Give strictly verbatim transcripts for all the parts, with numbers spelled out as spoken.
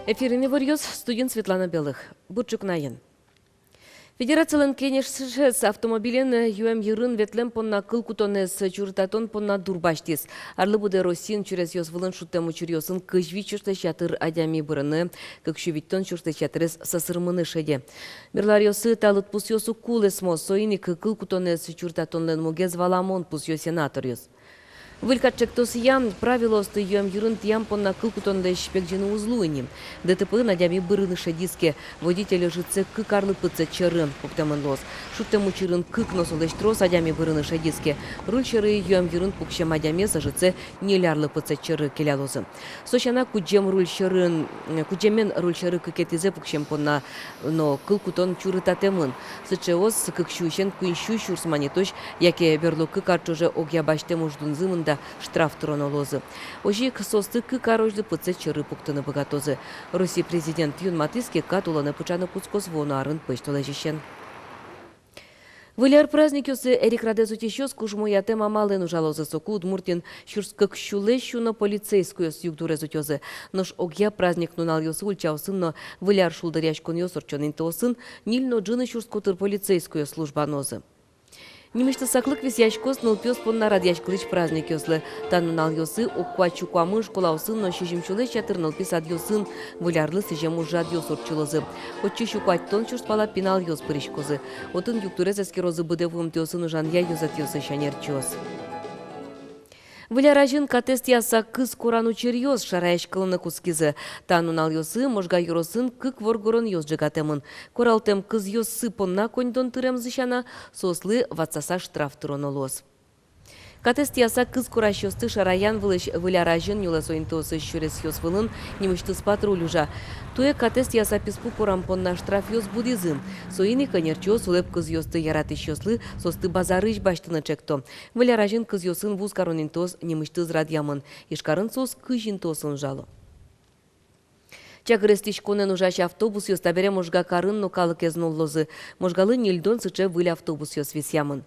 Эфирын иворъёс, студиын Светлана Белых. Бур ӵукнаен. Федерациялэн кенешез автомобилен юэм йырын ветлэм понна кыл кутонэз чурытатон понна дур басьтӥз. Арлы быдэ Россиын сюресъёс вылын шудтэм учыръёсын кызь вить сюрслэсь ятыр адями бырыны, кык сю витьтон сюрслэсь ятырез сӧсырмыны шеде. Берло аръёсы та лыдпусъёс уг кулэсмо, соин ик кыл кутонэз чурытатонлэн мугез валамон, пусъё сенаторъёс. Выль катӵектосъя, правилоосты юэм йырын тӥям понна кыл кутонлэсь пегӟыны уз луы ни. ДТП-ын адями бырыны шедиз ке, водитель ӧжытсэ кык арлы пытсэт сьӧры пуктэмын луоз. Шудтэм учырын кык но солэсь трос адями бырыны шедиз ке, руль сьӧры юэм йырын пуксем адямиез ӧжытсэ ньыль арлы пытсэт сьӧры келялозы. Со сяна, кудӟем руль сьӧрын, кудӟемен руль сьӧры кыкетӥзэ пуксем понна но кыл кутон чурытатэмын. Сыӵеос кык сюысен куинь сю сюрс манетозь яке берло кык ар ӵоже огъя басьтэм уждунзы мында штраф тыроно луозы. Озьы ик соосты кык арозьлы пытсэт сьӧры пуктыны быгатозы. Россия президент юнматӥз ке, кат улонэ пыӵаны кутскоз вуоно арын пӧсьтолэзьысен. Выль ар праздникъёсы эрикрадэз утисьёс кужмоятэм амалэн ужалозы. Соку Удмуртиын сюрс кык сюлэсь уно полицейскойёс югдурез утёзы. Нош огъя праздник нуналъёсы ульчаосын но Выль ар шулдыръяськонъёс ортчон интыосын ньыль но ӝыны сюрс котыр полицейскойёс службанозы. Нимысьтыз саклык висъяськоз нылпиос понна радъяськылӥсь праздникъёслы. Та нуналъёсы ог куать сю куамын школаосын но сизьым сюлэсь ятыр нылпи садъёсын Выль арлы сӥзем ужрадъёс ортчылозы. Отчы сю куатьтон сюрс пала пиналъёс пыриськозы. Отын югдурез эскерозы быдэ вуымтэосын ужанъя ёзэтъёсысь ӧнерчиос. Выль ар азьын катэз тӥяса кыз коран учыръёс шараяськылыны кутскизы. Та нуналъёсы Можга ёросын кык воргоронъёс ӝегатэмын. Коралтэм кызъёссы понна коньдон тыремзы сяна, соослы ватсаса штраф тыроно луоз. Катэз тӥяса кыз корасьёсты шараян вылысь Выль ар азьын нюлэсо интыосысь сюресъёс вылын нимысьтыз патруль ужа. Туэ катэз тӥяса писпу корам понна штрафъёс будӥзы. Соин ик ӧнерчиос улэп кызъёсты яратӥсьёслы соосты базарысь басьтыны ӵекто. Выль ар азьын кызъёсын вуз карон интыос нимысьтыз радъямын. Ижкарын соос кызь интыосын ужало. Чагыр эстӥськонэн ужась автобусъёс табере Можга карын но калыкез нуллозы. Можгалы ньыльдон сыӵе выль автобусъёс висъямын.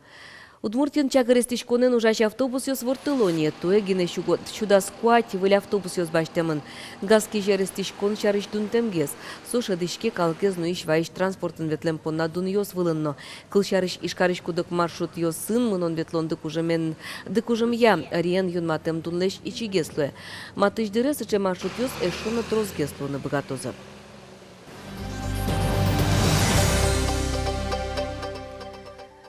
Удмуртиын чагыр эстӥськонэн ужась автобусъёс ворттыло ни. Туэ гинэ сю го-, сю дас куать выль автобусъёс басьтэмын. Газ кезьер эстӥськон сярысь дунтэмгес. Со шӧдӥське калыкез нуись-ваись транспортын ветлэм понна дунъёс вылын но. Кылсярысь, Ижкарысь куд-ог маршрутъёсын мынон-ветлон дыкужымен, дыкужымъя ӧриен юнматэм дунлэсь ичигес луэ. Матысь дыре сыӵе маршрутъёс эшшо но тросгес луыны быгатозы.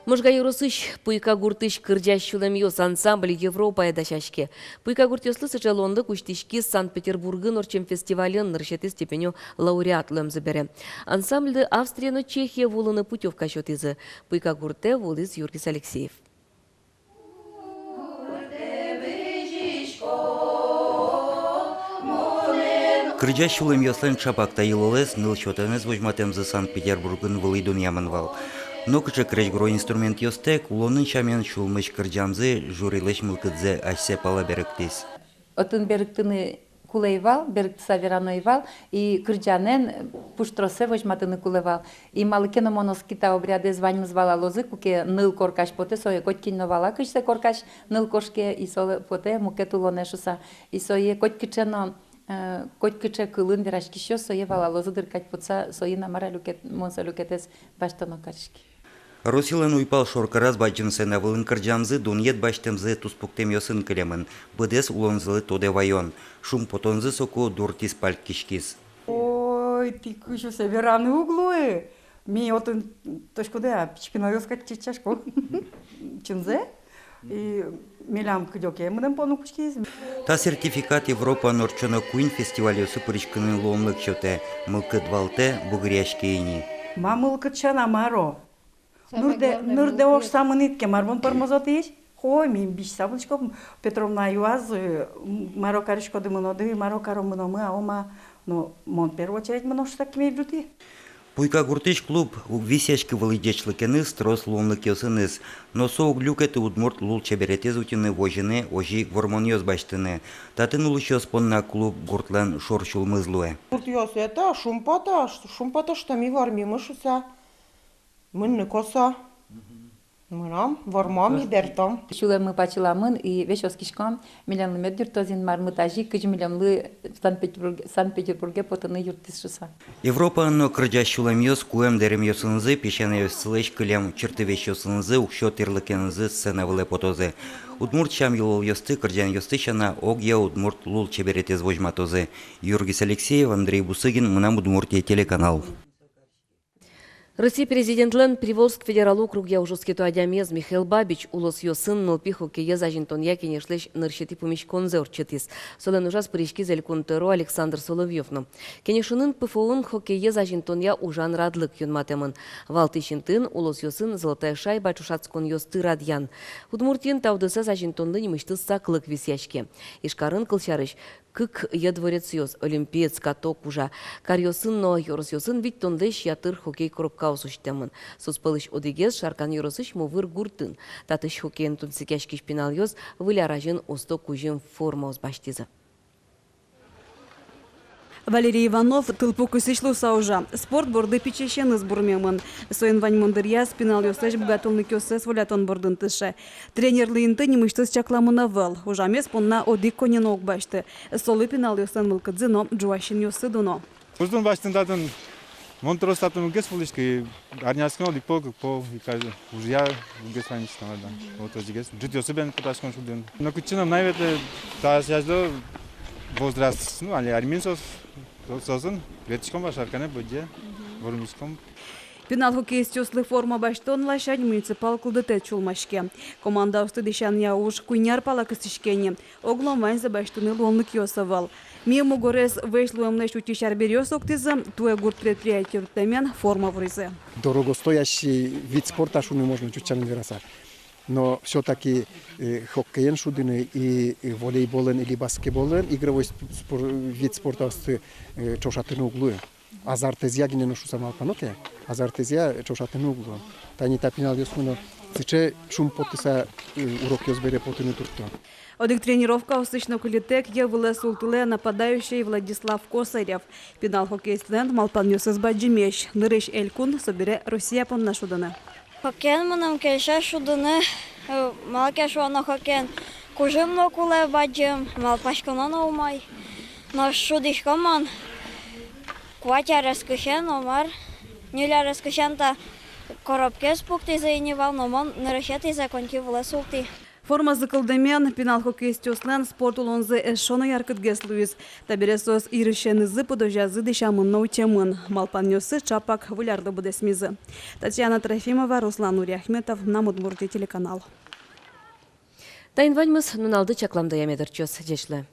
Можга ёросысь Пуйка гуртысь «Кырӟась сюлэмъёс» ансамбль Европае дасяське. Пуйка гуртъёслы сыӵе луонлык усьтӥськиз Санкт-Петербургын ортчем фестивальын, нырысетӥ степенё лауреат луэмзы бере. Ансамбльды Австрие но Чехие вуылыны путёвка сётӥзы. Пуйка гуртэ вуылӥз Юргис Алексеев. «Кырӟась сюлэмъёслэн» ӵапак та йылолэз, ныл сётонэз возьматэмзы Санкт-Петербургын вылӥ дунъямын вал. Нокыӵе крезьгуро инструментъёстэк, улонын сямен сюлмысь кырӟамзы жюрилэсь мылкыдзэ асьсэ пала берыктӥз. Отын берыктыны кулэ ӧй вал, берыктыса верано ӧй вал, и кырӟанэн пуштросэ возьматыны кулэ вал. И малы ке но мон оскита, обрядэз ваньмыз валалозы, куке ныл коркась потэ, сое котькин но вала, кызьсэ коркась ныл кошке, и солы потэ мукет улонэ шуса. И сое котькыӵе но, э, котькыӵе кылын вераськисьёс сое валалозы дыр кадь потса, соин-а, мар-а, люкет, мон со люкетэз басьтоно кариськи. Россилэн уйпал шоркараз бадӟым сцена вылын кырӟамзы дунъет басьтэмзы туспуктэмъёсын кылемын. Быдэс улонзылы тодэ ваён. Шумпотонзы соку дуртӥз палькиськиз. Ой, тӥ кызьы сое вераны уг луы. Ми отын, точкуды-а, пичи пиналъёс кадь чеччаськом. Чынзэ. И милям кыдёке мыным пону кутскиз. Та сертификат Европаын ортчоно куинь фестивальёсы пыриськыны луонлык сётэ. Мылкыд валтэ, бугыръяське ини. Ма мылкыд сяна, мар-о? Нырдэ, нырдэ ошса мынӥд ке, мар бон пӧрмоз отысь? Хо, ми бишса вылӥськом. Петровна юаз, э, м, мар-о кариськоды, мыноды, мар-о каро, мыномы-а, ом-а. Но мон в первую очередь мыно шуса киме ӝутӥ. Пуйка гуртысь клуб висъяське вылӥ ӟечлыкеныз, трос луонлыкъёсыныз. Но со уг люкеты удмурт лулчеберетэз утьыны, возьыны, озьы ик вормонъёс басьтыны. Татын улӥсьёс понна клуб гуртлэн шорсюлмыз луэ. Гуртъёс это шумпото, ш-, шумпото, что ми вормимы шуса. Мыныны косо. Мыном, вормом и бертом. Сюлэммы пачыламын, и весь оскиськом, милемлы мед юрттоз Инмар, мар тазьы, кызьы милемлы Санкт-Петербург-, Санкт-Петербурге потыны юрттӥз шуса. Европаын но кырӟась сюлэмъёс куэм дэремъёсынызы, песянайёссылэсь кылем чыртывесьёсынызы, уксё тӥрлыкенызы сцена вылэ потозы. Удмурт сям-йылолъёсты, кырӟанъёсты сяна, огъя удмурт лулчеберетэз возьматозы. Юргис Алексеев, Андрей Бусыгин, «Мынам Удмуртие» телеканал. Россия Президентлэн Приволжск федерал округъя ужоскето адямиез Михаил Бабич улосъёсын нылпи хоккеез азинтонъя кенешлэсь нырысетӥ пумиськонзэ ортчытӥз. Солэн ужаз пыриськиз Элькун тӧро Александр Соловьёв но. Кенешонын ПФО-ын хоккеез азинтонъя ужан радлык юнматэмын. Валтӥсь интыын улосъёсын «Золотая шайба» ӵошатсконъёсты радъян. Удмуртиын та удысэз азинтонлы нимысьтыз саклык висъяське. Ижкарын, кылсярысь, кык йӧ дворецъёс, «Олимпиец» каток ужа. Каръёсын но ёросъёсын витьтонлэсь ятыр хоккей коробкаос усьтэмын. Соос пӧлысь одӥгез Шаркан ёросысь Мувыр гуртын. Татысь хоккеен тунсыкъяськись пиналъёс Выль ар азьын усто кузьым формаос басьтӥзы. Валерий Иванов тылпу кысӥсь луыса ужа. Спорт борды пичиысеныз бурмемын. Соин ваньмон дыръяз пиналъёслэсь быгатонлыкъёссэс волятон бордын тырше. Тренерлы инты нимысьтыз чакламын ӧвӧл. Ужамез понна одӥг коньы но уг басьты. Солы пиналъёслэн мылкыдзы но, ӝуась синъёссы дуно. Уждун басьтын татын, мон трос татын уг гес вуылӥськы, арняскын одӥг пол, кык пол, и каждый ужъя уг гес ваньмиськы, да. Вот озьы гес. Ӝытъёсы бен кутаськом шудын. Но кытчы но мынам ветлэ, та азьло возраст, ну, али армиын соос, со-, соосын ветлӥськом вал Шарканэ, Бӧдьяе, вормиськом. Пинал хоккеистъёслы форма басьтон ласянь муниципал кылдытэт сюлмаське. Командаосты дӥсянъя уж куинь ар пала кыстӥське ни. Оглом ваньзэ басьтыны луонлыкъёс ӧвӧл. Ми мугорез вӧсь луэмлэсь утись арбериос октӥзы, туэ гурт предприятие юрттэмен форма вуризы. Дорогостоящий вид спорта шуыны можно ӟуч сямен вераса. Но всё-таки, э, хоккеен шудыны и, и волейболэн, или баскетболэн, игровой сп-, спор-, вид спортаосты, э, ӵошатыны уг луы. Азартэзъя гинэ но шуса малпано ке, азартэзъя ӵошатыны уг луы. Тани та пиналъёсмы но сыӵе шумпотыса, э, урокъёс бере потыны туртто. Одӥг тренировкаосысь нокылитэк йӧ вылэ султылэ нападающий Владислав Косарев. Пинал хоккеистлэн малпанъёсыз бадӟымесь: нырысь элькун, собере Россия понна шудыны. Хоккеен мыным кельше шудыны, э, малы ке шуоно, хоккеен кужым но кулэ бадӟым, малпаськоно но умой. Нош шудӥсько мон куать арескысен, но мар, ньыль арескысен та коробкаез пуктӥзы ини вал, но мон нырысетӥзэ коньки вылэ султӥ. Формазы кылдэмен пинал хоккеистъёслэн спорт улонзы эшшо но яркытгес луиз. Табере соос йырысенызы пыдозязы дӥсямын но утемын. Малпанъёссы ӵапак Выль арлы быдэсмизы. Татьяна Трофимова, Руслан Нуриахметов, «Мынам Удмуртие» телеканал. Таин ваньмыз. Нуналды чакламдоя мед ортчоз. Ӟеч луэ.